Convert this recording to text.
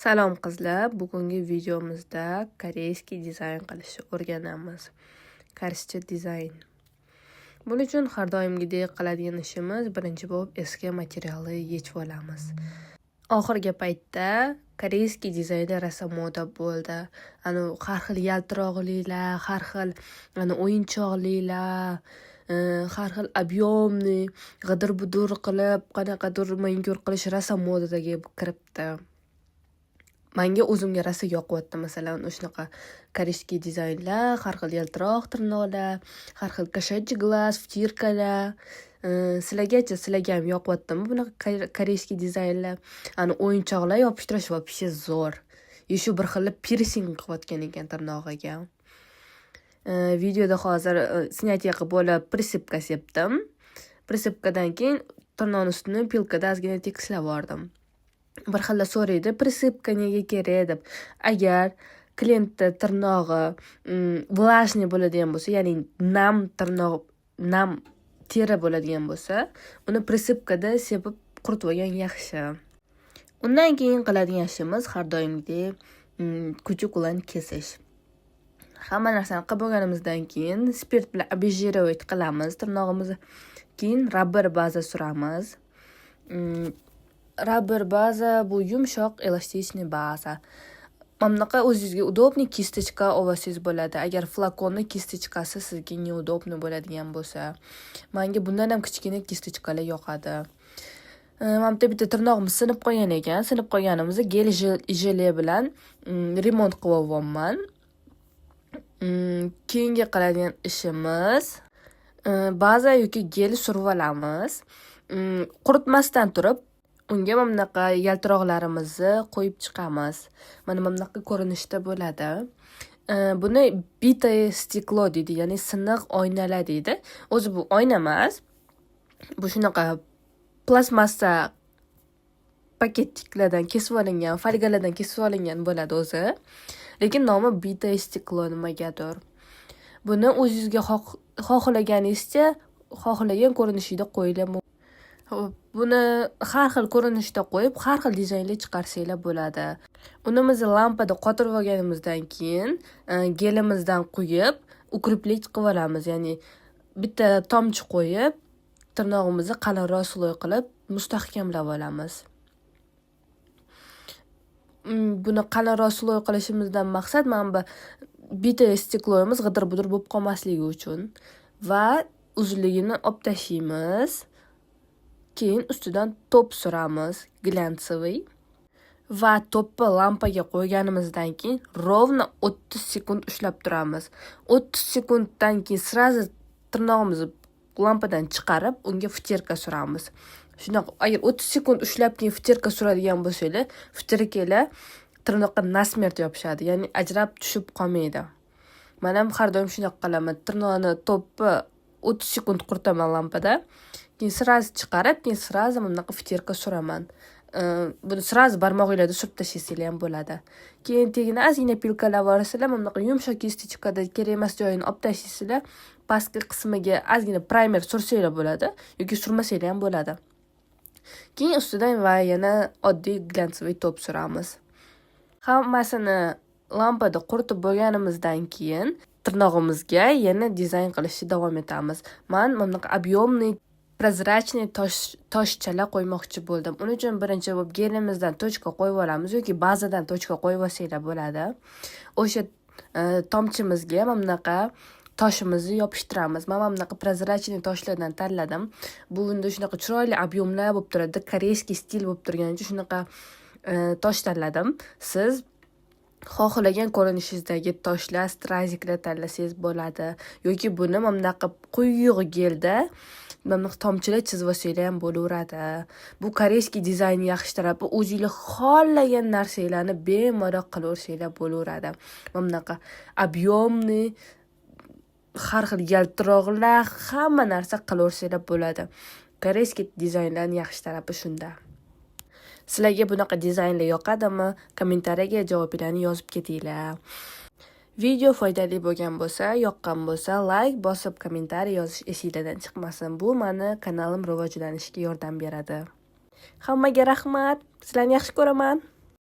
Salom, qizlar, bugungi videomizda корейский dizayn qilishni o'rganamiz. Koreyscha dizayn. Buning uchun har doimgidek qiladigan ishimiz, birinchi bo'lib eski materialni yechib olamiz. Oxirgi paytda корейский dizaynlar rosa moda bo'ldi. Anavi har xil yaltiroqlilar, har xil ana o'yinchoqlilar, har xil объемный, g'idir-budur qilib, qanaqadir manikyur qilish rosa modaga kiribdi. Manga o'zimga rosa yoqyapti, masalan, shunaqa корейский dizaynlar, har xil yaltiroq tirnoqlar, har xil кошачий глаз, втирка lar. Sizlargachi, sizlarga ham yoqyaptimi bunaqa корейский dizaynlar? Ani o'yinchoqlar yopishtirish вообще zo'r. Еще bir xil pirsing qilayotgan ekan tirnog'iga. Videoda hozir снятие qilib bo'lib, присыпка sepdim. Присыпка dan keyin tirnoqni ustini пилка da ozgina tekislab yubordim. Bir xillar so'raydi, присыпка nega kerak deb. Agar klientni tirnog'i влажный bo'ladigan bo'lsa, ya'ni nam tirnoq, nam teri bo'ladigan bo'lsa, uni присыпка da sepib quritib olgan yaxshi. Undan keyin qiladigan ishimiz har doimgidek kutikulani kesish. Hamma narsani qilib bo'lganimizdan keyin spirt bilan обезжиривать qilamiz tirnog'imizni. Keyin rubber baza suramiz. Rubber baza bu yumshoq, эластичный baza. Mana bunaqa o'zingizga удобный кисточка olsangiz bo'ladi. Agar flakonni кисточка si sizga неудобный bo'ladigan bo'lsa. Menga bundan ham kichkina кисточка lar yoqadi. Mana bu yerda bitta tirnog'im sinib qolgan ekan. Sinib qolganimizni gel желе bilan remont qilib olyapman. Keyingi qiladigan ishimiz, baza yoki gel surib olamiz. Quritmasdan turib unga mana bunaqa yaltiroqlarimizni qo'yib chiqamiz. Mana bunaqa ko'rinishda bo'ladi. Buni битое стекло deydi, ya'ni siniq oynalar deydi. O'zi bu oyna emas. Bu shunaqa plastmassa paketliklardan kesib olingan, folgalardan kesib olingan bo'ladi o'zi. Lekin nomi битое стекло nimagadir. Buni o'zingizga xohlaganingizcha, xohlagan ko'rinishida qo'yinglar. Xo'p, buni har xil ko'rinishda qo'yib, har xil dizaynli chiqarsanglar bo'ladi. Unimizni lampada qotirib olganimizdan keyin gelimizdan quyib, укреплить qilib olamiz. Ya'ni bitta tomchi qo'yib, tirnog'imizni qalinroq слой qilib mustahkamlab olamiz. Buni qalinroq слой qilishimizdan maqsad mana bu bitta стекло miz g'idir-budir bo'lib qolmasligi uchun va uzunligini olib tashlaymiz. Keyin ustidan top suramiz, глянцевый, va topni lampaga qo'yganimizdan keyin ровно 30 sekund ushlab turamiz. 30 sekunddan keyin сразу tirnog'imizni lampadan chiqarib, unga втирка suramiz. Shunaqa agar 30 sekund ushlab, keyin втирка suradigan bo'lsanglar, втирка lar tirnoqqa насмерть yopishadi, ya'ni ajrab tushib qolmaydi. Man ham har doim shunaqa qilaman. Tirnoqni topni 30 sekund quritaman lampada, keyin сразу chiqarib, keyin сразу mana bunaqa втирка suraman. Buni сразу barmog'inglarda surib tashlaysanglar ham bo'ladi. Keyin tagini ozgina пилка lab yuborasizlar, mana bunaqa yumshoq кисточка da kerak emas joyini olib tashlaysizlar. Pastki qismiga ozgina primer sursanglar bo'ladi yoki surmasanglar ham bo'ladi. Keyin ustidan va yana oddiy глянцевый top suramiz. Hammasini lampada quritib bo'lganimizdan keyin tirnog'imizga yana dizayn qilishni davom etamiz. Man mana bunaqa объемный прозрачный toshchalar qo'ymoqchi bo'ldim. Uning uchun birinchi bo'lib gelimizdan точка qo'yib olamiz yoki bazadan точка qo'yib olsanglar bo'ladi. O'sha tomchimizga mana bunaqa toshimizni yopishtiramiz. Man mana bunaqa прозрачный toshlardan tanladim. Bu unda shunaqa chiroyli объем lar bo'lib turadi. Корейский stil bo'lib turgani uchun shunaqa tosh tanladim. Siz xohlagan ko'rinishingizdagi toshlar, straziklar tanlasangiz bo'ladi yoki buni mana bunaqa quyuq gelda mana bunaqa tomchilar chizib olsanglar ham bo'laveradi. Bu корейский dizaynni yaxshi tarafi, o'zinglar xohlagan narsanglarni bemalol qilaversanglar bo'laveradi. Mana bunaqa объемный, har xil yaltiroqlar, hamma narsa qilaversanglar bo'ladi. Корейский dizaynlarni yaxshi tarafi shunda. Sizlarga bunaqa dizaynlar yoqadimi? Kommentariyaga javobinglarni yozib ketinglar. Video foydali bo'lgan bo'lsa, yoqqan bo'lsa, layk bosib, kommentariy yozish esinglardan chiqmasin. Bu mani kanalim rivojlanishiga yordam beradi. Hammaga rahmat. Sizlarni yaxshi ko'raman.